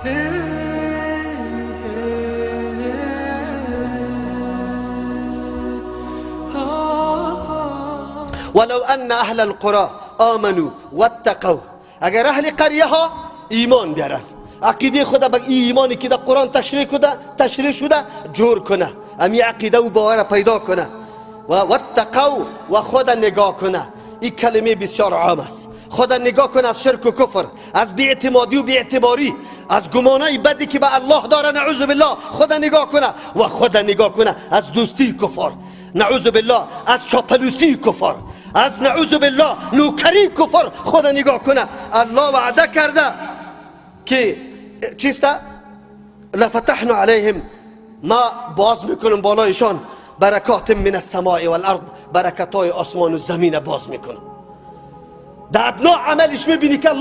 ولو ان اهل القرى آمنوا واتقوا، اگر اهل قریه ها ایمان بیارند، عقیده خود به ایمانی که در قرآن تشریح شده جور کنه، امی عقیده و باور پیدا کنه و واتقوا و خود نگاه کنه. این کلمه بسیار عام است. خود نگاه کنه از شرک و کفر، از بی‌اعتمادی و بی‌اعتباری، از گمانای بدی که به الله داره، نعوذ بالله، خود نگاه کنه و خود نگاه کنه از دوستی کفار، نعوذ بالله، از چاپلوسی کفار، از نعوذ بالله نوکری کفر، خود نگاه کنه. الله وعده کرده که چیست؟ لفتحنا علیهم، ما باز میکنم بالایشان برکات من السماء والارض، برکت های آسمان و زمین باز میکنم. در ادنا عملش میبینی که الله